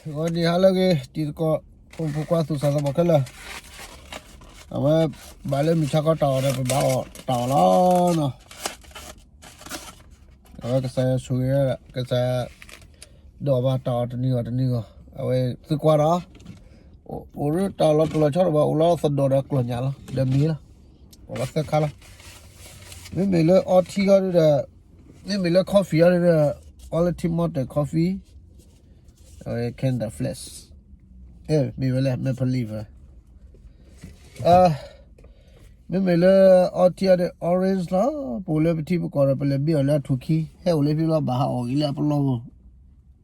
ဂီၤနံၤဟါလၢအဂ့ၤ တံၤသကိး ဖိမုၣ်ဖိခွါသူၣ်စၢ်သးဘီၣ်ခဲလၢာ်, အဝဲ ဘၣ်လၢမုၢ်ဆါခီတၢ်အီၣ်ဒီး ပဘၣ်အီၣ်တၢ်အီၣ်လီၤနီၤ. အဝဲကစၢ်ယွၤဆိၣ်ဂ့ၤ ကစၢ်ယွၤ ဒိးဘၣ်တၢ်အီၣ်တနံၤဂီၢ်တနံၤဂီၢ် အဝဲသုကွၢ်ဒီး အိၣ်ရ့တၢ်လီၤတလီၤဆီတဘၣ် အိၣ်လီၤသဒိၣ်ဒီးကျီၢ်ညၣ်လီၤ ဒီးမ့ၤလီၤ, အိၣ်လီၤသၢခါလီၤ. မ့မ့ၢ်လၢအီထံအီဒီး မ့မ့ၢ်လၢ coffee အီဒီး quality mountain coffee, Canada Flesh, မ့ၢ်ဝဲလဲၣ် Maple Leaf, မ့မ့ၢ်လၢအီထံအီဒီး orange လီၤ. ပအိၣ်လၢပထံပကီၢ်ဒီး ပလဲၤဘ့ၣ်အီၤလၢအထူၣ်ခံ ဟဲအိၣ်လၢဖဲလီၤ ဘၣ်ဟးအီၣ်က့ၤလၢအပလီၢ်ပူၤ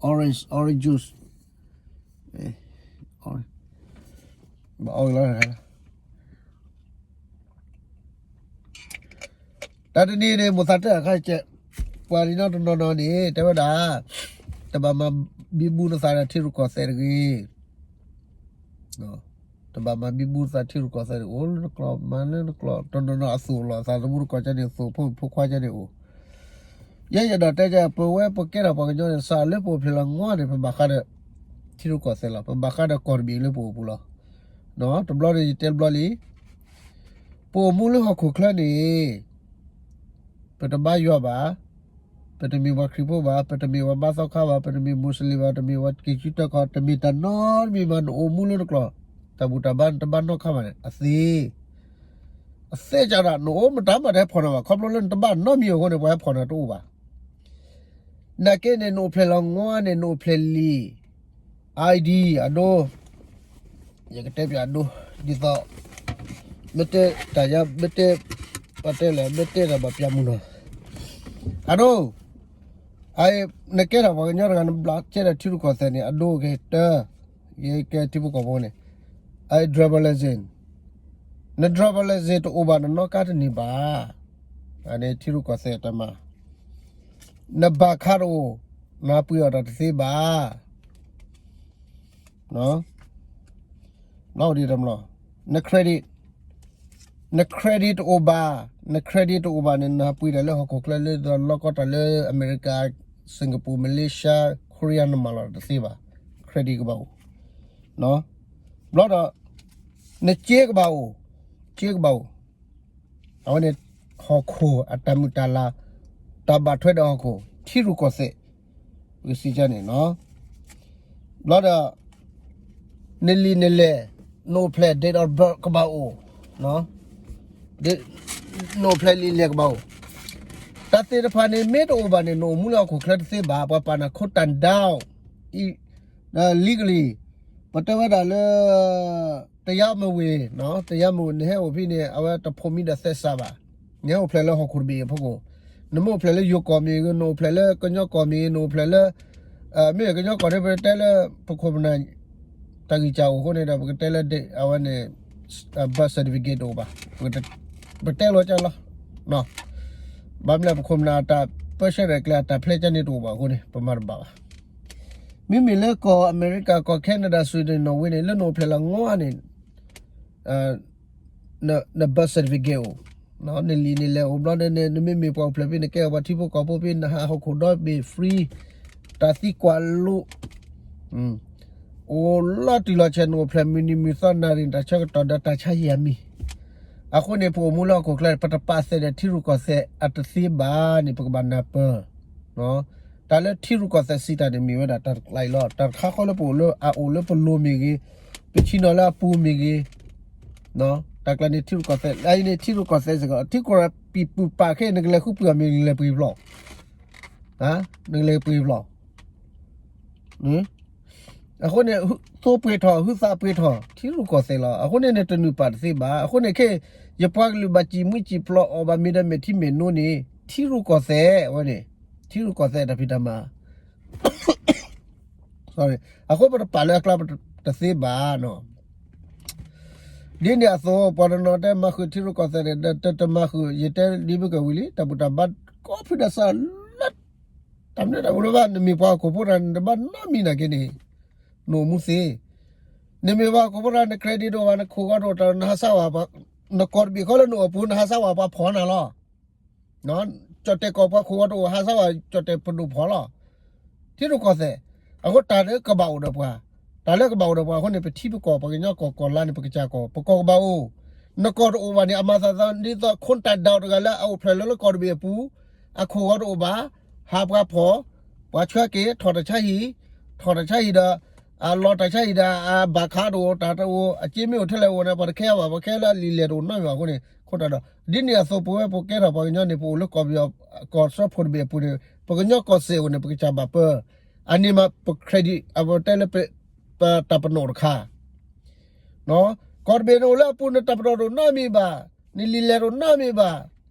orange, orange juice, ဘၣ်အီၣ်က့ၤလီၤ. တၢ်တနံၤန့ၣ် မိၢ်သးတဲအခါကဲ, ပှၤဒ်နီတနီၤနီၤန့ၣ် တဲဝဲဒၣ်, တဘၣ်မၤဘံဘူနသးဒီးထံရူၢ်ကီၢ်သဲးတဂ့ၤ, တဘၣ်မၤဘံဘူနသးထံရူၢ်ကီၢ်သဲးန့ၣ် အိၣ်လၢနကျိာ် မၤလၢနကျိာ် တနီၤနီၤအသိၣ်လီၤ အသးသမူတကီၢ်ကဲန့ၣ် အသိၣ်ဖိမုၣ်ဖိခွါကဲန့ၣ်အိၣ် ယဲယအဲၣ်ဒိးတဲကဲ ပဝဲပကဲထီၣ်ပှၤကညီန့ၣ် စးလၢပအိၣ်ဖျဲၣ်လီၤငီန့ၣ် ပဘၣ်ဃးဒီး ထံရူၢ်ကီၢ်သဲးလီၤ. ပဘၣ်ဃးဒီးကီၢ်တဘ့ၣ်လၢပအိၣ်ပူၤလီၤ. တဘျီန့ၣ်ယတဲတဘျီလံ, ပအိၣ်မူလၢဟီၣ်ခိၣ်ချၢန့ၣ် ပတဘါယွၤဘၣ်, ပတမ့ၢ်ပှၤခရံာ်ဖိဘၣ်, ပတမ့ၢ်ပှၤဘါသီခါဘၣ်, ပတမ့ၢ်မူးစလ့ၣ်ဘၣ်, တမ့ၢ်ပှၤက့ၤစုတီခီ, တမ့ၢ်တၢ်နီတမံၤဘၣ်, နအိၣ်မူလၢနကျိာ် တၢ်ဘူၣ်တၢ်ဘါနတဘၣ်နီတခါဘၣ်န့ၣ် အသ့ အသ့ကဒီး နအိၣ်မတၤမးတဟဲဖီၣ်နၤဘၣ်, ခီဖျိလၢနတဘၣ်နီတမံၤအဃိန့ၣ် ပှၤဟဲဖီၣ်နၤတအိၣ်ဘၣ်. နာ်က့န့ၣ် နအိၣ်ဖျဲၣ်လီၤငီန့ၣ် နအိၣ်ဖျဲၣ်လံာ် ID အဒိ, ယကတဲပၠးအဒိ, ဒ်သိး မ့ၢ်တဲတၢ်ယါ မ့ၢ်တဲ ပတဲလဲၣ် မ့ၢ်တဲတၢ်ဘၣ်ပၠးမုၢ်နီၤ, အဒိ, နကဲထီၣ်ပှၤကညီတဂၤ နဘျးကဲထီၣ်ထံရူၢ်ကီၢ်သဲးန့ၣ် အဒိကဟဲတၢ် ယကဲထံဖိကီၢ်ဖိန့ၣ် driver license, န driver license တအိၣ်ဘၣ် နနီၣ်ကါတန့ၢ်ဘၣ်. အန့ၣ်ထံရူၢ်ကီၢ်သဲးတမၤ, နဘၣ်ခါတအိၣ်, နပှ့ၤအီၣ်တၢ်တသ့ဘၣ်. ဘျီဒ်တမလီၤ, န credit, န credit တအိၣ်ဘၣ်, န credit တအိၣ်ဘၣ်န့ၣ် နပှ့ၤတၢ်လၢဟီၣ်ခိၣ်ချၢလၢ လီၢ်ကီတၢ်လၢအမဲရကၤ, Singapore, Malaysia, Korea နမၤလီၤတသ့ဘၣ်, credit ကဘၣ်အိၣ်, ဘျီဒီး နစ့ကဘၣ်အိၣ်, စ့ကဘၣ်အိၣ်, အဝဲန့ၣ် ဟီၣ်ခိၣ်အတၢ်မုာ်တၢ်လၤ, တၢ်ဘၣ်ထွဲဒီးဟီၣ်ခိၣ် ထံရူၢ်ကီၢ်သဲး, ပကစံးကန့ၣ်, ဘျီဒီး နလံာ်နလဲၢ်, နအိၣ်ဖျဲၣ် date of birth ကဘၣ်အိၣ်, နအိၣ်ဖျဲၣ်လံာ်လဲၢ်ကဘၣ်အိၣ်, တၢ်သ့ၣ်တဖၣ်န့ၣ် မ့ၢ်တအိၣ်ဘၣ်န့ၣ် နအိၣ်မူလၢဟီၣ်ခိၣ်ချၢတသ့ဘၣ်, ပှၤပာ်နၤခိတၢ်ဒၢ, legally, ပတဲဝဲဒၣ်လၢ တရားမဝင်, တရားမဝင် နဟဲအိၣ်ဖဲန့ၣ် အဝဲတဖိးမံဒီးသဲစးဘၣ်, နဟဲအိၣ်ဖျဲၣ်လၢဟီၣ်ခိၣ်တဘ့ၣ်အဖီခိၣ်, နမ့ၢ်အိၣ်ဖျဲၣ်လၢယိၤကီၢ်မ့ၢ်ဂ့ၤ, နအိၣ်ဖျဲၣ်လၢကညီကီၢ်မ့ၢ်ဂ့ၤ, နအိၣ်ဖျဲၣ်လၢ မ့ၢ်ကညီကီၢ်န့ၣ် ပတဲလၢ ပခိၣ်ပနၢ် တၢ်ဂံၢ်စၢ်အိၣ်အဃိန့ၣ်ဒီး ပကတဲလၢ အဝဲန့ၣ် birth certificate တအိၣ်ဘၣ်, ပတဲလီၤကလီ, ဘၣ်မနုၤလဲၣ် ပခိၣ်ပနၢ်အတၢ်ပၢဆှၢဒီးကျဲအတၢ်ဖျဲကန့ၣ်တအိၣ်ဘၣ်အဃိန့ၣ် ပမၤတဘၣ်ဘၣ်. မ့မ့ၢ်လၢကီၢ်အမဲရကၤ, ကီၢ် Canada, Sweden, Norway န့ၣ် လၢနအိၣ်ဖျဲၣ်လီၤငီန့ၣ် န birth certificate အိၣ်, နလံာ်နလဲၢ်အိၣ်ဘျီဒီး နမ့မ့ၢ်ပှၤအိၣ်ဖျဲၣ်ဖဲန့ၣ် နကဲပှၤထံဖိကီၢ်ဖိဖဲ နဟးဟီၣ်ခိၣ်ဒီဘ့ၣ် free, တၢ်သံကွၢ်လိ, အိၣ်လီၤတံၢ်လီၤဆဲး နအိၣ်ဖျဲၣ်မုၢ်နံၤမုၢ်သီ နၣ်ရံၣ်တၢ်ဆၢကတီၢ်ဒီးတၢ်ဆါဟံၣ်အမံၤ, အဃိန့ၣ် ပအိၣ်မူလၢဟီၣ်ခိၣ်ချၢ ပတပာ်သးဒီးထံရူၢ်ကီၢ်သဲးအတသ့ဘၣ်န့ၣ် ပကဘၣ်နၢ်ပၢၢ် တၢ်လၢထံရူၢ်ကီၢ်သဲးစံးတၢ်န့ၣ် မ့ၢ်ဝဲဒၣ်တၢ်တကျါအံၤလီၤ. တၢ်တခါဃီလၢပအိၣ်လၢအအိၣ်လၢပလိၤမ့ၢ်ဂ့ၤ, ပဆ့ၣ်နီၤလၢအပူၤမ့ၢ်ဂ့ၤ, တၢ်ကျါန့ၣ်ထံရူၢ်ကီၢ်သဲး, အအံၤန့ၣ်ထံရူၢ်ကီၢ်သဲးစ့ၢ်ကီး ထံကီၢ်ပံာ်ပုၢ်ပာ်ခဲ နကလဲၤဃုပှ့ၤအီၤမ့ၢ်နလဲၤပှ့ၤဖျီၣ်, နကလဲၤပှ့ၤဖျီၣ် အဃိန့ၣ် သိပှ့ၤထီၣ် ဟုသးပှ့ၤထီၣ် ထံရူၢ်ကီၢ်သဲးလီၤ. အဃိန့ၣ် နတနုာ်ပာ်တသ့ဘၣ်. အဃိန့ၣ်ခဲ ယပှၤကလုာ်ဘၣ်စံၣ်မှံစံၣ်ပျီအီၣ်ဘၣ်မ့ၤဒီးမဲာ်ထံမဲာ်နိန့ၣ် ထံရူၢ်ကီၢ်သဲးဝဲန့ၣ် ထံရူၢ်ကီၢ်သဲးတၢ်ဖံးတၢ်မၤ အဃိပတပာ်လၢအကျါတသ့ဘၣ်နီၤ. ဒ်န့ၣ်အသိး ပှၤတနီၤတဲမၤဃုာ်ထံရူၢ်ကီၢ်သဲးန့ၣ် တမၤဃုာ် ယတဲဒ်မ့ၢ်ကဝံၤလံ တၢ်ဘူၣ်တၢ်ဘါကိးဖုဒၣ်စၢ်လၢ တၢ်မနုၤတၢ်မနုၤဘၣ် နမ့ၢ်ပှၤဟီၣ်ခိၣ်ဖိတဂၤ နတဘၣ်နီတမံၤနာ်က့န့ၣ် နအိၣ်မူသ့. နမ့ၢ်ပှၤဟီၣ်ခိၣ်ဖိတဂၤ န credit တအိၣ်ဘၣ် နခိၣ်ဂီၤတအိၣ်တၢ် နဟးဆါဝဲ နကီၢ်တဘ့ၣ်ဃီလၢနအိၣ်ပူၤ နဟးဆါဝဲပှၤဖီၣ်နၤလီၤ. ကၠီၣ်တဲၣ်ကီၢ်ပှၤခိၣ်ဂီၤတအိၣ် ဟးဆါဝဲ ကၠီၣ်တဲၣ်ပဒိၣ်ဖီၣ်လီၤ. ထံရူၢ်ကီၢ်သဲး အဃိတၢ်လၢကဘၣ်အိၣ်ဒီးပှၤ တၢ်လၢကဘၣ်အိၣ်ဒီးပှၤအဃိန့ၣ် ပထံပကီၢ် ပှၤကညီကီၢ်ကီၢ်လါန့ၣ် ပကစၢ်ကီၢ် ပကီၢ်ကဘၣ်အိၣ်, နကီၢ်တအိၣ်ဘၣ်န့ၣ် အမၤသးသးဒ်သိး ခိၣ်နၢ်တၢ်ဒၣ်တဂၤလၢအအိၣ်ဖျဲၣ်လၢလၢကီၢ်တဘ့ၣ်အပူၤ, အခိၣ်ဂီၤတအိၣ်ဘၣ်, ဟးပှၤဖီၣ်, ပှၤဆှၢက့ၤ ထီၣ်တၢ်ဆါဟံၣ်, ထီၣ်တၢ်ဆါဟံၣ်ဒီး အလီၤတၢ်ဆါဟံၣ်ဒီး အဘၣ်ခးတအိၣ် တၢ်တအိၣ် အစ့မ့ၢ်အိၣ်ထဲလဲၣ်အိၣ်န့ၣ် ပှၤတခဲအီၤဘၣ် ပှၤခဲလၢအလံာ်လဲၢ်တအိၣ်နီတမံၤဘၣ်အဃိန့ၣ် ခိၣ်နၢ်ဒီး ဒ်န့ၣ်အသိးပဝဲပကဲထီၣ်ပှၤကညီန့ၣ် ပအိၣ်လၢကီၢ်ပယီၤ ကီၢ်စၢဖှိၣ်တဘ့ၣ်အပူၤန့ၣ် ပကညီကီၢ်စဲၣ်အိၣ်န့ၣ် ပကစၢ်ဘၣ်ပၢ အန့ၣ်မး ပ credit အဝဲတဲလၢ ပတၢ်ပနီၣ်တခါ ကီၢ်တဘ့ၣ်န့ၣ်အိၣ်လၢအပူၤ နတၢ်ပနီၣ်တအိၣ်နီတမံၤဘၣ်, နလံာ်လဲၢ်တအိၣ်နီတမံၤဘၣ်,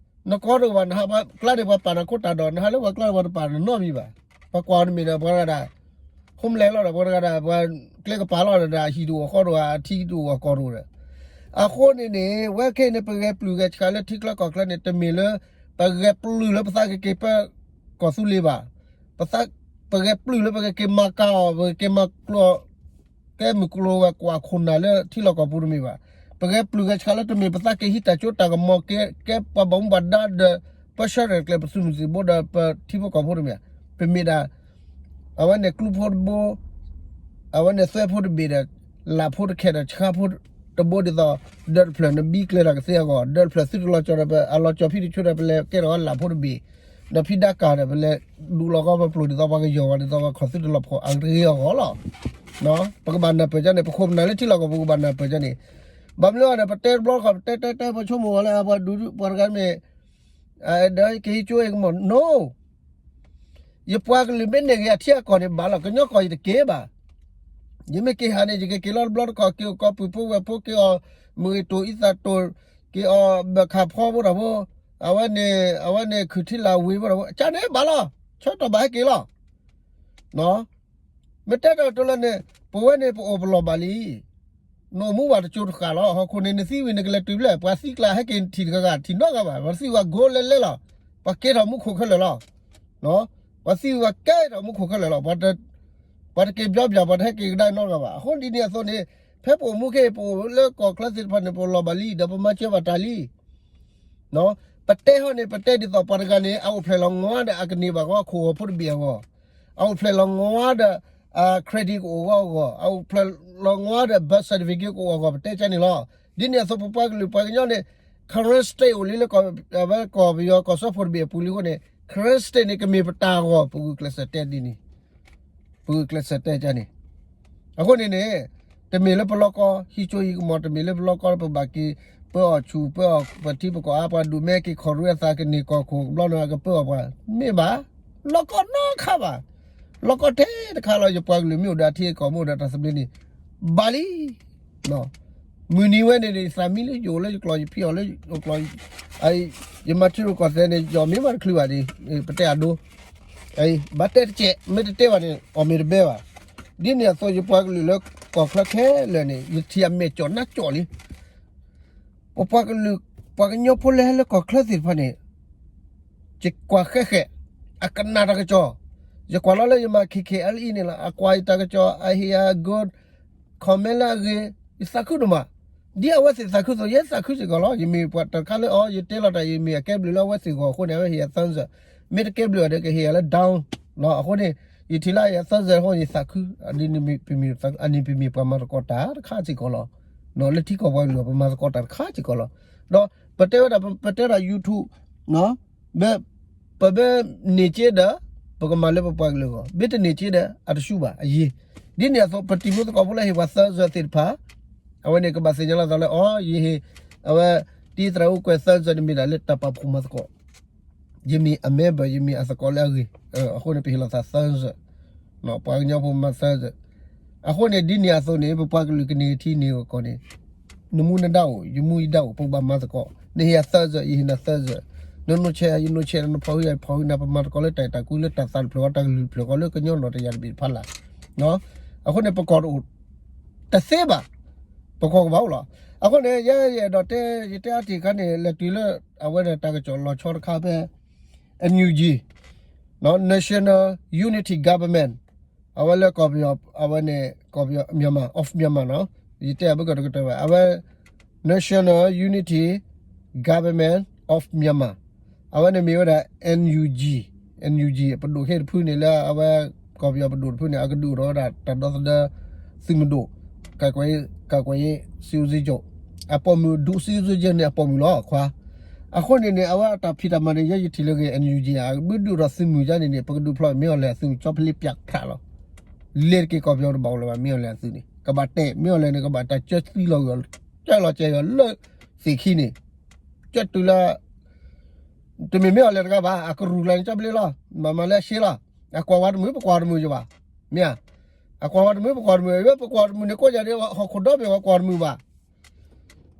နကီၢ်တအိၣ်ဘၣ် နဟးပှၤကျါန့ၣ် ပှၤပာ်နၤခိၣ်တၢ်ဒီး နဟးလၢပှၤကျါန့ၣ် ပှၤတပာ်နၤနီတမံၤဘၣ်, ပှၤကွၢ်အီၤတမ့ၢ်ဒီး ပှၤတဂၤဒၣ် ဟိမလဲၤလီၤဒီး ပှၤတဂၤဒၣ် ပှၤကျဲကပၤလီၤဒီး အဟံၣ်တအိၣ်အဃီတအိၣ် အထံတအိၣ်အကီၢ်တအိၣ်ဒီး အဃိန့ၣ်န့ၣ် ဝဲခဲအံၤန့ၣ် ပဂဲၤပျုၢ်ဂဲၤဆှးလၢထံချၢကီၢ်ချၢန့ၣ် တမ့ၢ်လၢ ပဂဲၤပျုၢ်လၢပသးကက့ၤပၢကီၢ်သူလ့ၤဘၣ်, ပသး ပဂဲၤပျုၢ်လၢပကက့ၤမၤကၤအီၤ ပကက့ၤမၤကျိး ကဲမုၢ်ကျိၤဝဲၤကွာ်ခိၣ်နၢ်လၢထံလီၢ်ကီၢ်ပူၤတမ့ၢ်ဘၣ်. ပဂဲၤပျုၢ်ဂဲၤဆှးလၢတမ့ၢ်ပသးက့ၤဟံးတၢ်စိတၢ်ကမီၤ ကဲ ကဲပှၤဘၣ်မူဘၣ်ဒါဒီး ပၢဆှၢတၢ်ကျဲၤ ပသုးမုၢ်သံၣ်ဘိဒီးပထံဖိကီၢ်ဖိတမ့ၢ်ဘၣ်. ပမ့ၢ်ဒၣ် အဝဲန့ၣ်ကျူဖိတဘိ အဝဲန့ၣ်သွဲဖိတဘ့ၣ်ဒီး လၢ်ဖိတခဲဒီး ဆှါဖိတဘိဒ်သိး ဒၢးတဖျၢၣ် နဘံကျဲၤတၢ်ကသ့အဂီၢ် ဒၢးတဖျၢၣ်သုတလီၤကၠီၤဒီး ပအလီၤကၠီၤဖံးတဆိဒီး ပလဲၤကဲထီၣ်ဝဲလၢ်ဖိတဘ့ၣ် ဒီးဖံးဒါကၢ်ဒီး ပလဲၤဒူးလီၤကီးပပျိၢ်ဒ်သိးပှၤကယီၤဝဲဒ်သိးပှၤခီၣ်သုတလီၤဖှီၣ်အဂ့ၤအဂီၢ်လီၤ. ပကဘၣ်နၢ်ပၢၢ်ကန့ၣ် ပခိၣ်ပနၢ်လၢထံလီၢ်ကီၢ်ပူၤကဘၣ်နၢ်ပၢၢ်ကန့ၣ် ဘၣ်မနုၤအဃိန့ၣ် ပတဲတဘျီတခီၣ် ပတဲတဲတဲ ပဆိကမိၣ်ဝဲလၢပှၤဒူးပှၤတဂၤမ့ၢ် ဒီးကဟံးကၠိအံၤကမီၤ no ယပှၤကလုာ်မ့ၢ်န့ၢ်က့ၤအထံအကီၢ်န့ၣ်ဘၣ်လီၤ ကညီကီၢ်ယတက့ၤဘၣ်. ယမ့ၢ်က့ၤဟးန့ၣ် ယကက့ၤလီၤတဘျီတခီၣ် က့ၤအိၣ်ကီၢ်ပူၤဖိဝဲၢ်ဖိ က့ၤအီၣ်မုၢ်ဂ့ၤတိၢ်အံသၣ်တိၢ် က့ၤအီၣ်ဘၢၣ်ခၣ်ဖီဖိတၢ်ဖိ အဝဲန့ၣ် အဝဲန့ၣ်ခုၣ်ထံလၢ်ဝ့ၤဖိတၢ်ဖိ ကန့ၣ်ဘၣ်လီၤ ဆၢကတီၢ်ဘၣ်ဟဲက့ၤလီၤ မ့ၢ်တဲတၢ်ကတိၤလၢန့ၣ် ပဝဲန့ၣ် ပအိၣ်ပလီၢ်ဘၣ်လံ. နအိၣ်မူဘၣ်တကၠိတဃၣ်လီၤ. ဟီၣ်ခိၣ်န့ၣ် နသံဝံၤနကလဲၤတုၤဖျဲၣ် ပှၤသံကျါဟဲက့ၤထံၣ်တဂၤဂၤ ထံၣ်နီတဂၤဘၣ်. ပှၤသံဝဲ goal လဲလဲလီၤ. ပှၤကဲထီၣ်မူခိၣ်ခဲလၢာ်လီၤ. ပှၤသံဝဲ ပှၤကဲထီၣ်မူခိၣ်ခဲလၢာ်လီၤ. ပှၤတက့ၤဘျီဘျီ ပှၤတဟဲက့ၤကဒါနီတဂၤဘၣ်. အဃိဒ်န့ၣ်အသိးန့ၣ် ဖဲပအိၣ်မူခဲအံၤ ပအိၣ်လၢကီၢ်ချၢသ့ၣ်တဖၣ်န့ၣ် ပအိၣ်လီၢ်ဘၣ်လံ ဒီးပမၤစၢၤဘၣ်တၢ်လံ ပတဲဟီန့ၣ် ပတဲဒ်သိးပှၤတဂၤန့ၣ် အအိၣ်ဖျဲၣ်လီၤငါဒီး အကန့ၢ်ဘၣ်ဂီၤခိၣ်ဂီၤဖိတဘ့ၣ်အဂီၢ်, အအိၣ်ဖျဲၣ်လီၤငါဒီး credit ကအိၣ်ဂီၢ်အဂီၢ်, အအိၣ်ဖျဲၣ်လီၤငါဒီး birth certificate ကအိၣ်အဂီၢ် ပတဲကန့ၣ်လီၤ. ဒ်န့ၣ်အသိး ပပှၤကလုာ်ပှၤကညီန့ၣ် Karen State အိၣ်လံလၢ ကီၢ်ပယီၤကီၢ်စၢဖှိၣ်တဘ့ၣ်အပူၤလံအဃိန့ၣ် Karen State န့ၣ် ကမ့ၢ်ပတၢ်အဂီၢ် ပဂုာ်ကျဲးစၢးတဲဒ်န့ၣ် ပဂုာ်ကျဲးစၢးတဲကန့ၣ် အဃိန့ၣ်န့ၣ် တမ့ၢ်လၢပလီၢ်ကီ ဟံးကၠိဟံးကမီၤ တမ့ၢ်လၢပလီၢ်ကီ ပဘၣ်က့ၤ ပၢအီၣ်ဆူၣ် ပၢအီၣ်ပထံပကီၢ်အါ ပှၤဒုးမဲက့ၤခီၣ်ရ့အသးကန့ၢ်ကီၢ်ခိၣ်ကဘျီန့ၣ် ကပၢအီၣ်ပှၤ မ့ၢ်ဘၣ် လီၢ်ကီနီတခါဘၣ်. လီၢ်ကီထဲတခါလီၤ ယပှၤကလုာ်မ့ၢ်အိၣ်ဒီးအထံအကီၢ် မ့ၢ်အိၣ်ဒီးတၢ်သဘျ့န့ၣ် ဘၣ်လံ မုၢ်နံၤဝဲန့ၣ် ယသးမံလၢယအိၣ်လၢယကျီၢ် ယဖံးအီၣ်လၢယကျီၢ် ယမၤထံရူၢ်ကီၢ်သဲးန့ၣ် ယအီၣ်မ့ၢ်မးတချုးဘၣ်န့ၣ် ပတဲအဒိ ဘၣ်တဲတကဲး မ့ၢ်တတဲဘၣ်န့ၣ် အီၣ်မ့ၢ်တဘဲဘၣ်. ဒ်န့ၣ်အသိး ယပှၤကလုာ်လၢကီၢ်ချၢခဲလၢာ်န့ၣ် ယထံၣ်အမဲာ်ကၠီၣ်နါကၠီၣ်လံ ပပှၤကလုာ် ပှၤကညီဖိလၢဟဲလၢကီၢ်ချၢသ့ၣ်တဖၣ်န့ၣ် ယကွၢ်ဃဲဃဲ အကနၣ်တၢ်ကစီၣ် ယကွၢ်လီၤလၢယမၤ K K L E န့ၣ်လီၤ အကွၢ်ယတၢ်ကစီၣ် အဟ့ၣ်ယၤ good comment လၢအဂ့ၤ ယသးခုဒိၣ်မး ဒ်အဝဲသ့ၣ်သးခုအသိး ယဲသးခုစ့ၢ်ကီးလီၤ. ယမ့ၢ်ပှၤတခါလၢအီၤ ယတဲလီၤတၢ် ယမ့ၢ်အကဲဘျုးလၢအဝဲသ့ၣ်ဂီၢ်အဃိန့ၣ် အဝဲဟ့ၣ်ယၤ thumbs up မ့ၢ်တကဲဘျုးအီၤဒီး ကဟ့ၣ်ယၤလၢ down လီၤ. အဃိန့ၣ် ယထံၣ်လၢယၤ thumbs up အဃိ ယသးခု အန့ၣ်ပမ့ၢ်ပှၤမၤသကိးတၢ်တခါစ့ၢ်ကီးလီၤ. လၢထံကီၢ်ပှၤကလုာ် ပမၤသကိးတၢ်တခါစ့ၢ်ကီးလီၤ. ဒီးပတဲဝဲဒၣ် ပတဲဒၣ် YouTube ပ ပမ့ၢ်န့ၢ်က့ဒီး ပကမၤလၢပပှၤကလုာ်အဂီၢ် မ့ၢ်တန့ၢ်က့ဒီး အတဆူၣ်ဘၣ်အယံၤ ဒ်န့ၣ်အသိး ပတံၤမူသကိးဖိလၢဟ့ၣ်ပှၤ thumbs up သ့ၣ်တဖၣ် အဝဲန့ၣ်ကဘၣ်သ့ၣ်ညါလီၤသးလၢ အီ ယဟ့ၣ် အဝဲ တံၤသရၣ်အူကွဲး thumbs up န့ၣ်မ့ၢ်ဒၣ်လၢတၢ်ပာ်ဖှိၣ်မၤသကိး ယမ့ၢ်အ member ယမ့ၢ်အသကိးလၢအဂ့ၤ အဃိန့ၣ် ပဟ့ၣ်လီၤသး thumbs up ပှၤကညီဖိမၤ thumbs up အဃိန့ၣ် ဒ်န့ၣ်အသိးန့ၣ် ပပှၤကလုာ်ကန့ၢ်ထံန့ၢ်ကီၢ်န့ၣ် နမူနဒါအိၣ် ယမူယဒါအိၣ် ပကဘၣ်မၤသကိး နဟ့ၣ်ယၤ thumbs up ယဟ့ၣ်နၤ thumbs up န note ယၤ ယ note န follow ယၤ follow နၤ ပမၤသကိးလၢတၢ်အဲၣ်တၢ်ကွံလၢတၢ်သးတဖျၢၣ်ဃီ တၢ်ကလုၢ်တဖျၢၣ်ဃီလၢကညီနီၢ်တယၢ်တဘ့ၣ်တဖၣ်လၢ် အဃိန့ၣ် ပကီၢ်တအိၣ် တသ့ဘၣ် ပကီၢ်ကဘၣ်အိၣ်လီၤ. အဃိန့ၣ် ယဲယအဲၣ်ဒိးတဲ ယတဲအါတ့ၢ်ခါန့ၣ် လဲၤတုၤလၢ အဝဲဒၣ်တၢ်ကစီၣ်လီၤဆီတခါဖဲ NUG National Unity Government အဝဲလၢကီၢ်ပယီၤ အဝဲန့ၣ် ကီၢ်ပယီၤ Myanmar of Myanmar နီၤ ယတဲအဘၣ်ကတကတၢၢ်ဘၣ် အဝဲ National Unity Government of Myanmar အဝဲန့ၣ်မ့ၢ်ဝဲဒၣ် NUG NUG ပဒိၣ်ဟ့ၣ်တဖုန့ၣ်လၢအဝဲ ကီၢ်ပယီၤပဒိၣ်တဖုန့ၣ် အကဒုးအိၣ်ထီၣ်ဝဲဒၣ်တၢ်ဒီသဒၢ သုးမုၢ်ဒိၣ် ကကွဲး ကကွဲး စံးအုပ်စုချုပ် အပိာ်မုၣ် ဒုစံးအုပ်စုချုပ်န့ၣ် အပိာ်မုၣ်လီၤ ခွါ. အဃိန့ၣ်န့ၣ် အဝဲအတၢ်ဖံးတၢ်မၤန့ၣ် ယဲယထံၣ်လၢဂ့ၤ NUG အဘုဒုၣ်ဒီးသုးမုၢ်ယါန့ၣ်န့ၣ် ပကဒုးဖျီ မ့ၢ်အီၤလဲၣ်အသုး ကၠီဖလ့ပၠးဖြးလီၤ. လဲၤတက့ၤကီၢ်ပယီၤတဘၣ်အိၣ်လၢၤဘၣ် မ့ၢ်အီၤလဲၣ်အသုးန့ၣ် ကဘၣ်တဲ မ့ၢ်အီၤလဲၣ်န့ၣ် ကဘၣ်တၢ်ကၢသံလီၤဂာ် ကၢလီၤကဲၤဂာ်လၢသ့ၣ်ခံန့ၣ် ကၢတုၤလၢ တမ့ၢ်မ့ၢ်အီၤလဲၣ်တဂၤဘၣ် အကရူၢ်ကျါန့ၣ် ကၠီဖလ့လီၤ. မၤမၤလၢအရှဲလီၤ. အကွၢ်ဝဲတမုာ် ပကွၢ်တမုာ်ယဘၣ်. မ့ၢ်ဧါ. အကွၢ်ဝဲတမုာ် ပကွၢ်တမုာ် အဝဲပကွၢ်တမုာ်န့ၣ် ကိးယၤဒ် ဟီၣ်ခိၣ်ဒီဘ့ၣ် ပှၤကွၢ်တမုာ်ဘၣ်.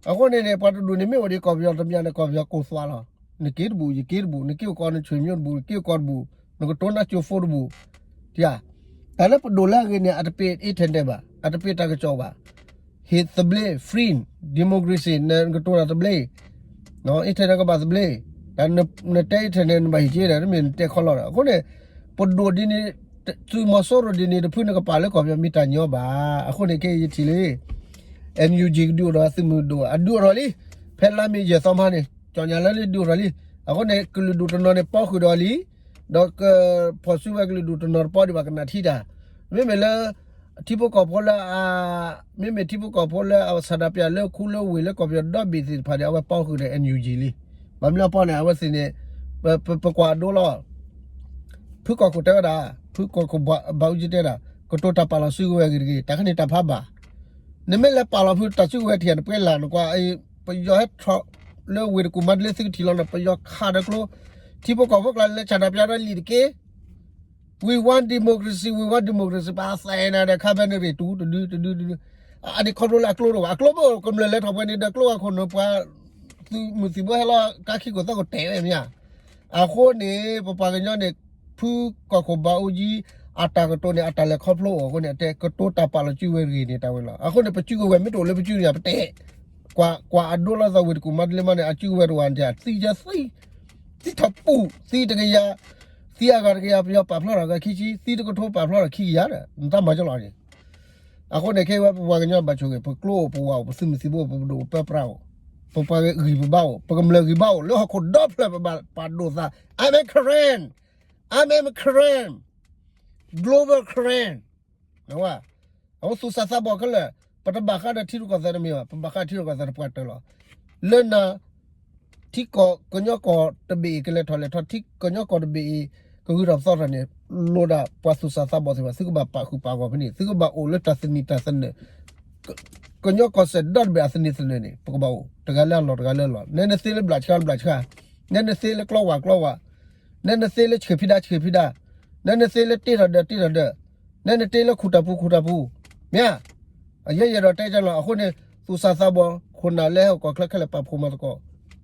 အဃိန့ၣ်န့ၣ် ပှၤတဒူၣ်န့ၣ် မ့ၢ်အိၣ်ဒံးကီၢ်ပယီၤတဘျီန့ၣ် ကီၢ်ပယီၤကိးသွးလီၤ. နက့ၤတဘူၣ် ယက့ၤတဘူၣ် နက့ၤအိၣ်ကီၢ်နဆွေမျိုးတဘူၣ် နက့ၤအိၣ်ကီၢ်တဘူၣ် နကတိၤနၢ်ကၠိဖိတဘူၣ်. တၢ်လၢပဒိၣ်လၢအဂ့ၤန့ၣ် အတပ့ၤ internet ဘၣ် အတပ့ၤတၢ်ကစီၣ်ဘၣ် ဟ့ၣ်သဘျ့ free democracy နကတိၤတၢ်သဘျ့ internet ကဘၣ်သဘျ့ တၢ်နတဲ internet နဘၣ်ဟ့ၣ်က့ၤဒီး တမ့ၢ်နတဲခီလီၤဒီး အဃိန့ၣ် ပဒိၣ်ဒ်န့ၣ် သုးမီၤစိရိၤဒ်န့ၣ်တဖုန့ၣ် ကပာ်လၢကီၢ်ပယီၤမ့ၢ်တၢ်ညီဘၣ်. အဃိန့ၣ် ခဲအံၤယထံၣ်လံ NUG ကဒုးအိၣ်ဒီးသုးမုၢ်ဒိၣ် အဒုးအိၣ်ထီၣ်လံ ဖဲလါမ့ၤယဲၢ်သီမဟါန့ၣ် ကၠီၣ်ညါလၢလံဒုးအိၣ်ထီၣ်လံ. အဃိန့ၣ် ကလုာ်ဒူၣ်တနီၤန့ၣ် ပီဃုာ်ဒီးအီၤလံ ဒီးကဖီၣ်စုဝဲကလုာ်ဒူၣ်တနီၤတပီဒံးဘၣ် ကနၣ်ထံတၢ် မ့မ့ၢ်လၢ ထံဖိကီၢ်ဖိလၢ မ့မ့ၢ်ထံဖိကီၢ်ဖိလၢအဆန္ဒပြ လၢခူလၢဝ့ၢ်လၢကီၢ်ပယီၤဒီဘ့ၣ်သ့ၣ်တဖၣ်န့ၣ် အဝဲပီဃုာ်ဒီး NUG လံ. ဘၣ်မနုၤအဃိန့ၣ် အဝဲသ့ၣ်န့ၣ် ပကွၢ်အဒိလီၤ. ဖုကီၢ်ခိၣ်တဲဝဲဒၣ် ဖုကီၢ်ခိၣ်ဘးအူကၠံတဲဒၣ် ကတိၤတၢ်ပာ်လီၤစုကဝဲၤအဂ့ၢ်တဂ့ၤ တၢ်ခါန့ၣ်တၢ်ဖးဘၣ်. နမ့ၢ်လဲၤပာ်လီၤဖုတၢ်စုကဝဲၤထံၣ် နပှဲၤလၢ်နကွၢ် ပယီၤဟဲထီၣ်လၢဝ့ၢ်တကူၣ်မၤတလ့သုကထံၣ်လီၤန့ၣ် ပယီၤခးဒီးကျိ ထံဖိကီၢ်ဖိကျါလၢ ဆန္ဒပြ ဒီးလံာ်တက့ၢ် We want democracy, we want democracy ပှၤသးနၤဒီး ခါဖဲန့ၣ်ရ့ၣ်တူ တဒု တဒု တဒု အန့ၣ်ခီဖျိလၢအကျိတအိၣ်ဘၣ် အကျိမ့ၢ်အိၣ်ကမျၢၢ်လဲၤထီၣ်ပှဲၤန့ၣ်ဒီး ကျိအခိၣ်နူာ်ပှၤ သုးမုၢ်သံၣ်ဘိဟဲလီၤ ကါခံခိၣ်သၢခိၣ်တဲာ်ဝဲမ့ၢ်ဧါ. အဃိန့ၣ် ပပှၤကညီန့ၣ် ဖုကီၢ်ခိၣ်ဘးအူကၠံ အတၢ်ကတိၤန့ၣ် အတၢ်လဲၤခီဖျိအိၣ်အဃိန့ၣ် အတဲကတိၤတၢ်ပာ်လီၤစုကဝဲၤတဂ့ၤန့ၣ် တၢ်ဝဲလီၤ. အဃိန့ၣ် ပစုကဝဲၤမ့ၢ်တအိၣ်လၢပစုန့ၣ် ပတဲ ကွၢ် ကွၢ်အဒိလီၤသးဝ့ၢ်တကူၣ်မၤတလ့မးန့ၣ် အစုကဝဲၤတဝၢ်န့ၣ် သံယဲသံ သံထီၣ်ပူၤ သံတကယၤ သံအဂၤတကယၤ ပယီၤပာ်ဖျါထီၣ်ဂၤခံဆံ သံတကထိပာ်ဖျါထီၣ်ခံကယၤဒီး နတၢ်မၤကၠီလီၤန့ၣ်. အဃိန့ၣ် ခဲအံၤဝဲပပှၤကညီဘၣ်ဆိၣ်ဂ့ၤ ပကျိအိၣ်ပဝါအိၣ် ပသုးမုၢ်သံၣ်ဘိအိၣ် ပပဒိၣ်ပပှၢ်အိၣ် ပပှၤဂံၢ်ပဘါအိၣ် ပကမျၢၢ်ဂံၢ်ဘါအိၣ် လၢဟီၣ်ခိၣ်ဒီဖျၢၣ်ပဘၣ်ပာ်ဒိၣ်သး I'm a Karen, I'm a Karen, global Karen အဝဲသူၣ်စၢ်သးဘီၣ်ခဲလၢာ် ပတဘၣ်ဃးဒီးထံရူၢ်ကီၢ်သဲးတမ့ၢ်ဘၣ် ပဘၣ်ဃးထံရူၢ်ကီၢ်သဲးတပှၢ်တၢၢ်လီၤ. လၢနၤ ထံကီၢ်ကညီကီၢ်တဘ့ၣ်အံၤ ကလဲၤထီၣ်လဲၤထီ ထံကညီကီၢ်တဘ့ၣ်အံၤ ကဂုၤထီၣ်ပသီထီၣ်န့ၣ် လိၣ်ဒၣ်ပှၤသူၣ်စၢ်သးဘီၣ်သ့ၣ်တဖၣ် သုကဘၣ်ပာ်ဃုာ်ပာ်ဂီၢ်ဖဲန့ၣ် သုကဘၣ်အိၣ်လၢတၢ်သနံၤတၢ်သနၢၣ် ကညီကီၢ်စဲၣ်ဒီတဘ့ၣ်အသနံၤသနၢၣ်န့ၣ် ပကဘၣ်အိၣ် တဂၤလၢအလီၢ်တဂၤလၢအလီၢ် နဲနသ့လၢဘျၣ်ဆှါဘျၣ်ဆှါ နဲနသ့လၢကျီဝၢ်ကျီဝၢ် နဲနသ့လၢဆှ့ၣ်ဖံးဒါဆှ့ၣ်ဖံးဒါ နဲနသ့လၢတ့ထီၣ်ဒၢးတ့ထီၣ်ဒၢး နဲနသ့လၢခူၣ်တၢ်ပူၤခူၣ်တၢ်ပူၤ မ့ၢ်ဧါ. အယဲယအဲၣ်ဒိးတဲကလီၤ အဃိန့ၣ် သူၣ်စၢ်သးဘီၣ် ခိၣ်နၢ်လၢဟီၣ်ကီၢ်ချၢခဲလၢာ်ပာ်ဖှိၣ်မၤသကိး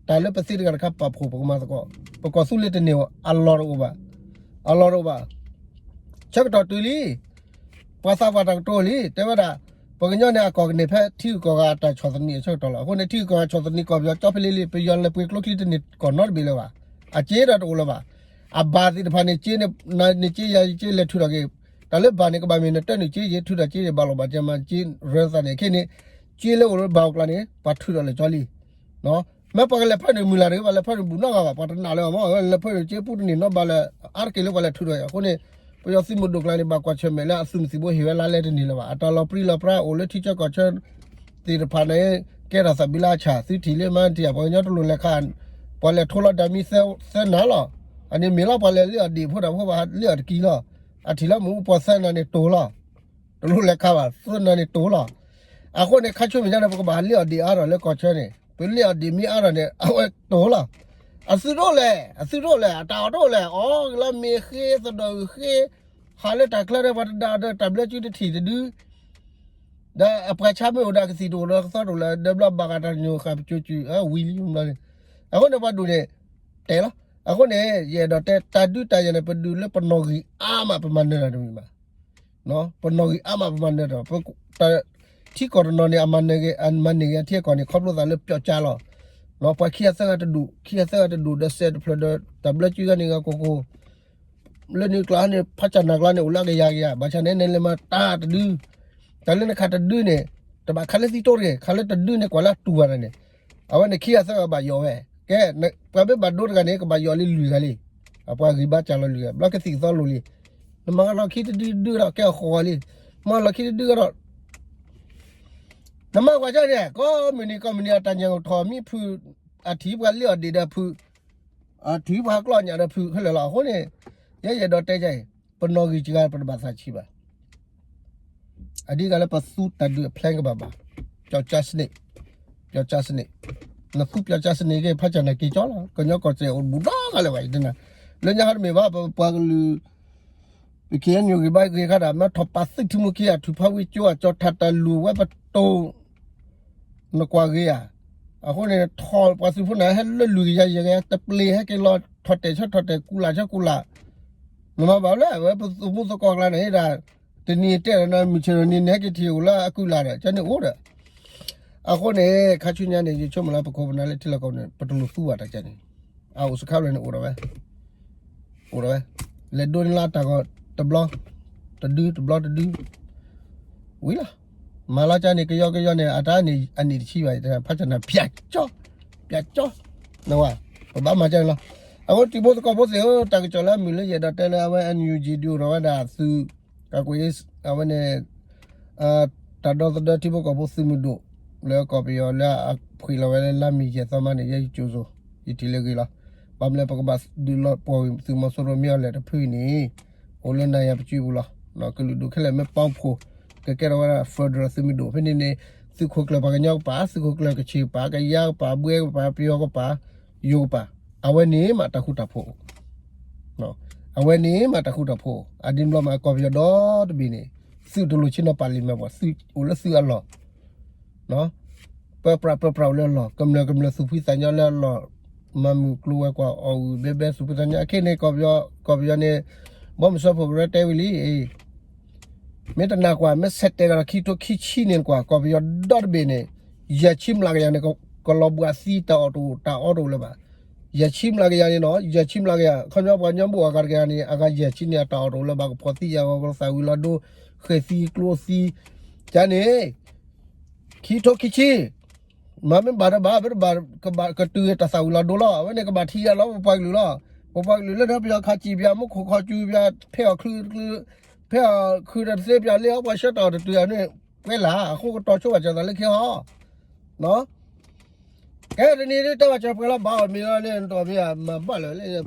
တၢ်လၢပသ့တဂၤတခါပာ်ဖှိၣ်ပကမၤသကိး ပကီၢ်သူလ့ၤတန့ၢ်အလီၢ်တအိၣ်ဘၣ် အလီၢ်တအိၣ်ဘၣ် ဆၢကတီၢ်တုၤလံ ပှၤသးပှၢ်တၢ်ကတိၤလံ တဲဝဲဒၣ် ပှၤကညီန့ၣ် အကီၢ်ကန့ၢ်ဖဲထံဂုၤကီၢ်ဂၤအတၢ်ဆီၣ်သနံးအဆၢကတီၢ်လီၤ. အဃိန့ၣ် ထံဂုၤကီၢ်ဂၤဆီၣ်သနံးကီၢ်ပယီၤ ကၠီဖဲလ့လံ ပယီၤလဲၤပှ့ၤကျိချံတန့ၢ်ကီၢ်နီတဘ့ၣ်လၢၤဘၣ်. အစ့ဒီးတအိၣ်လၢၤဘၣ်. အဘၣ်သ့ၣ်တဖၣ်န့ၣ် စ့န့ၣ် နၤန့ၣ်စ့ ယၤယစ့ လဲၤထုးထီၣ်က့ၤ တၢ်လၢဘၣ်န့ၣ် ကဘၣ်မ့ၢ်နတၢ်န့ၣ်စ့ ယထုးထီၣ်စ့ ယဘၣ်လီၤဘၣ်ကဲမး စ့ရၢသးန့ၣ် ခဲန့ၣ် စ့လၢအိၣ်လၢဘၣ်အိၣ်ကျါန့ၣ် ပှၤထုးထီၣ်လၢာ်ကၠီလံ မ့ၢ်ပှၤကလဲၤဖၢနုာ်မုၢ်လၢ်တဂ့ၤ ပှၤလဲၤဖၢနုာ်ဘူၣ်နီတဂၤဘၣ် ပှၤတနာ်လၢၤဘၣ်မ့ၢ် လဲၤဖၢနုာ်စ့ပူတန့ၢ်နီတဘျီလၢ အါတက့ၢ်လၢပှၤလဲၤထုးထီၣ်အံၤ အဃိန့ၣ် ပယီၤသုးမုၢ်ဒိၣ်ကျါန့ၣ် ဘၣ်ကွၢ်ဆၢၣ်မဲာ်လၢအသုးမုၢ်သံၣ်ဘိဟ့ၣ်ဝဲလါလဲတန့ၢ်လၢၤဘၣ် အတၢ်လီၤပြံလီၤပြါအိၣ်လၢထံဆၢကီၢ်ဆၢ သ့ၣ်တဖၣ်န့ၣ် ကဲထီၣ်သးဘံလၢအဆၣ် သုထံၣ်လၢမၤတံၢ် ပှၤကညီတလိၣ်လဲၤခး ပှၤလဲၤထိလီၤဒၣ်မံသၢနၤလီၤ အန့ၣ်မ့ၢ်လီၤ ပှၤလဲၤလၢအီၤဒံးဖိတၢ်ဖိဘၣ်လၢအီၤတကံလီၤ အထံၣ်လၢမ့ၣ်အူပှၤသၢနၤန့ၣ်တိၤလီၤ တလိၣ်လဲၤခးဘၣ် သၢနၤန့ၣ်တိၤလီၤ အဃိန့ၣ် ခါဆူမဲာ်ညါန့ၣ် ပကဘၣ်ဟးလၢအီၤဒံးအါထီၣ်လၢကီၢ်ဆၢန့ၣ် ပလၢအီၤဒံးမ့ၢ်အါထီၣ်န့ၣ် အဝဲတိၤလီၤ အသုတအိၣ်လဲၣ် အသုတအိၣ်လဲၣ် အတၢ်အီၣ်တအိၣ်လဲၣ် အီၣ်ကလီမ့ၤဃ့ သဒိၣ်ဃ့ ဟးလၢတၢ်ချၢဒီး ပှၤတဒါဒီးတၢ်ဘျၢစုတထံၣ်တဒု ဒီးအပှၤဆါမ့ၢ်အိၣ်ဒီးကသံၣ်တအိၣ်ဒီးကသီတအိၣ်လၢ ဒီးဘျီဘၣ်ဂၤတၢ်ညိၣ်ဃာ်ပစိၤစုၤ ဝံၤလံဘျီန့ၣ် အဃိန့ၣ်ပှၤဒိၣ်န့ၣ် တဲလီၤ အဃိန့ၣ် ယအဲၣ်ဒိးတဲ တၢ်ဒုးတၢ်ယၤန့ၣ် ပဒုးလၢပနီၣ်ဂံၢ်အါမး ပမၤနၢၤတၢ်တမံၤဘၣ် ပနီၣ်ဂံၢ်အါမး ပမၤနၢၤတၢ် ထံကီၢ်တနီၤန့ၣ် အမၤနၢၤဂ့ၤ အမၤန့ၢ်ဂ့ၤအထံအကီၢ်န့ၣ် ခီဖျိသးလၢပျီကၠါလီၤ ပှၤခံဂၤသၢဂၤတဒူၣ် ခံဂၤသၢဂၤတဒူၣ်ဒီးစဲးတဖျၢၣ်ဒီး တၢ်ဘျၢစုဂၤန့ၣ်ဂၤကိၢ်ကိၢ် လၢနုာ်ကျါန့ၣ် ဖးစၢ်နၢ်ကျါန့ၣ် အိၣ်လၢအကယၤကယၤ ဘၣ်ဆၣ်န့ၣ် နလဲၤမၤတၢ်တဒု တၢ်လၢနခးတဒုန့ၣ် တဘၣ်ခးလၢသံတိတဂ့ၤ ခးလၢတဒုန့ၣ် ကွၢ်လၢအတူၢ်ဘၣ်န့ၣ် အဝဲန့ၣ်ခံဂၤသၢဂၤဘၣ်ယိးဝဲ ကဲ ပှၤမ့ၢ်ဘၣ်ဒိတဂၤန့ၣ် ကဘၣ်ယိးလံလွံၢ်ဂၤလံ အပှၤဂံၢ်ဘါစၢ်လီၤလွံၢ်ဂၤ ဘျီကသံၣ်ကသီလိၤလံ နမၤလီၤခံတဒုဒုဒီး ကဲအဃိးဂၤလံ မၤလီၤခံတဒုဒီး နမၤကွၢ်ကၢန့ၣ် ကိးမုၢ်နံၤကိးမုၢ်နံၤ အတၢ်ညၣ်ကထီၣ်မံဖုး, အထံၣ်ပှၤလ့အီၣ်ဒ့ၣ်ဒီးဖုး, အထံၣ်ပှၤကျီညၣ်ဒီးဖုး ခဲလၢာ်လီၤ. အဃိန့ၣ် ယဲယအဲၣ်ဒိးတဲယၤအံၤ, ပနီၣ်ဂံၢ်စှၤ ပတဘၣ်သးဆံးဘၣ်. အဒ်ဂၤလၢပသူတၢ်ဒုးအ plan ကဘၣ်ဘၣ်, ပျောက်ကျားစနစ်, ပျောက်ကျားစနစ်, နသူပျောက်ကျားစနစ် ကဖးကၢ်နၤက့ၤကၠီလီၤ. ကညီကီၢ်စဲၣ်အိၣ်ဘူးဒီးဂၤလၢၤဘၣ် ယတဲနၤ, လၢညါဟီတမ့ၢ်ဘၣ် ပပှၤကလုာ် ပ ခ့ၣ်အဲၣ်ယူၣ် ဂ့ၤဘၣ်ဂ့ၤခါဒၣ် မ့ၢ်ထီၣ်ပာ်သုးထံမူခံ အထူၣ်ဖးဝံကၠိ အကၠီထးတၢ်လူၤဝဲ ပတိၢ် နကွၢ်ဂ့ၤဧါ. အဃိန့ၣ် ထီၣ်ပှၤသုးဖိန့ၣ် ဟဲလၢလွံၢ်ကယၤယဲၢ်ကယၤ တပျ့ၤ ဟဲက့ၤလီၤ ထီၣ်တဲာ်ဆၢထီၣ်တဲာ်ကူလာ်ဆၢကူလာ်, နမၤဘၣ်လၢ အဝဲပသုးမုၢ်သကိးကျါန့ၣ်ဒၣ် တနံၤတဲဒီး မုၢ်ဆ့ၣ်ထီၣ်နံၤန့ၣ် ဟဲက့ၤထံၣ်အိၣ်လၢအကူလာ်ဒီး ကန့ၣ်အိၣ်ဒီး အဃိန့ၣ် ခါဆူညါန့ၣ် ယဆိကမိၣ်လၢပခိၣ်ပနၢ်လၢထံလီၢ်ကီၢ်န့ၣ် ပတလိၣ်သူဘၣ်တၢ်ကန့ၣ်, အအိၣ်စခါရၢၣ်န့ၣ်အိၣ်ဒီးဝဲ အိၣ်ဒီးဝဲ, လဲၤဒိးန့ၢ်လၢတၢ်ဂီၤတဘျီ, တဒုတဘျီတဒု, ဝံၤလီၤ. မၤလီၤကန့ၣ် ကယီကယီန့ၣ် အတၢ်န့ၣ် အနံၣ်တဆံဘၣ် ဖးကၢ်နၤ ပျးကၠီ, ပျးကၠီ, နဝဲ, ပဘၣ်မၤကန့ၣ်လီၤ. အဃိတံၤဖိသကိးဖိသ့ၣ်ဧၢ တၢ်ကစီၣ်လၢအမုာ်လၢယအဲၣ်ဒိးတဲလၢအဝဲ NUG ဒုးအိၣ်ဒီးဝဲဒၣ်သုး ကကွ့ အဝဲန့ၣ် တၢ်ဒီသဒၢထံဖိကီၢ်ဖိသုးမုၢ်ဒိၣ် လၢကီၢ်ပယီၤလၢအဖှံလီၤဝဲလၢလါမ့ၤယဲၢ်သီမးန့ၣ် ယဲယကၠိၤစိၤ ယထံၣ်လၢဂ့ၤလီၤ. ဘၣ်မနုၤလဲၣ် ပကဘၣ်ဒုးလီၤပှီၢ်ဝံၤ သုးမီၤစိရိၤမ့ၢ်အီၤလဲၣ်တဖုအံၤန့ၣ် အိၣ်လၢနၤယၤပစုပူၤလီၤ. ကလုာ်ဒူၣ်ခဲလၢာ်မ့ၢ်ပီဖှိၣ် ကကဲထီၣ်ဝဲဒၣ် federal သုးမုၢ်ဒိၣ် ဖဲန့ၣ်န့ၣ် သုးခိၣ်ကျၢၢ်ပှၤကညီကပၤ သုးခိၣ်ကျၢၢ်ကဆ့ၣ်ကပၤ ကယါကပၤ ဘှဲကပၤ ပယီၤကပၤ ယိၤကပၤ အဝဲန့ၣ်မးတၢ်ဃူတၢ်ဖိး အဝဲန့ၣ်မးတၢ်ဃူတၢ်ဖိး အဒ်န့ၣ်ဘျီမး ကီၢ်ပယီၤဒီတဘ့ၣ်န့ၣ် သုးတလိၣ်ဆ့ၣ်နီၤပာ်လံာ်မဲာ်ဘၣ် သုးအိၣ်လၢသုးအလီၢ် ပၢပြးပၢပြးအိၣ်လၢအလီၢ် ကမျၢၢ်ကမျၢၢ်သူၣ်ဖှံသးညီလၢအလီၢ် မၤမုၢ်ကျိၤဝဲၤကွာ်အီၣ်ဂုၢ်ဘဲဘဲသူၣ်ဖှံသးညီ အခဲအံၤန့ၣ် ကီၢ်ပယီၤ ကီၢ်ပယီၤန့ၣ် ဘီမုၢ်စၢဖှိၣ်ကရၢတဲဝံၤလံ မ့ၢ်တနာ်ကွၢ် မ့ၢ်ဆဲးတဲာ်ဒီးခံကထိခံဆံန့ၣ်ကွၢ် ကီၢ်ပယီၤဒီတဘ့ၣ်န့ၣ် ယဲၢ်ဆံမျးကယၤန့ၣ် ကလီၤဘှးသံတၢ်အီၣ်တအိၣ် တၢ်အီတအိၣ်လၢၤဘၣ်. ယဲၢ်ဆံမျးကယၤန့ၣ်နီၤ ယဲၢ်ဆံမျးကယၤ ခီပညီပှၤကညီဘိၣ်အဂၤတကယၤန့ၣ် အဂၤယဲၢ်ဆံန့ၣ် အတၢ်အီၣ်တအိၣ်လၢၤဘၣ် ကဖီၣ်သံယာ်ဂီၤ ကသးဝံၤလီၤဒိ ဃဲၢ်သံကျိသံ ကန့ၣ် ခံကထိခံဆံ မ့မ့ၢ်ဘၣ်တဘၣ် ပတဘၣ်ကဘၣ်ကတုၤတၢ်သးဝံၤလီၤဒိလီၤ အဝဲန့ၣ်ကဘၣ်ထံၣ်ယၤလီၤ ပပှၤကလုာ်လီၤ. ပပှၤကလုာ်လၢထီၣ်ပယီၤခးစံၣ်ပယီၤ မူခိၣ်ခီၣ်စူၤပယီၤ ဖဲအီၣ်ချုးတချုး ဖဲအီၣ်ခုးတသ့ပယီၤလၢအီၣ်ပှၤဆှၢတၢ်အီၣ်တတုၤအန့ၣ် ကွဲးလၢ် အဃိကတီၤဆိဘၣ်ကၢၤသးလၢခံဟီ ကဲတနံၤဒ်တဲဘၣ်ကၢၤပှဲၤလီၤဘၣ်အီၤမ့ၢ်လီၤန့ၣ် နတအီၣ်မ့ၢ်မၤဘၣ်လၢၤလၢ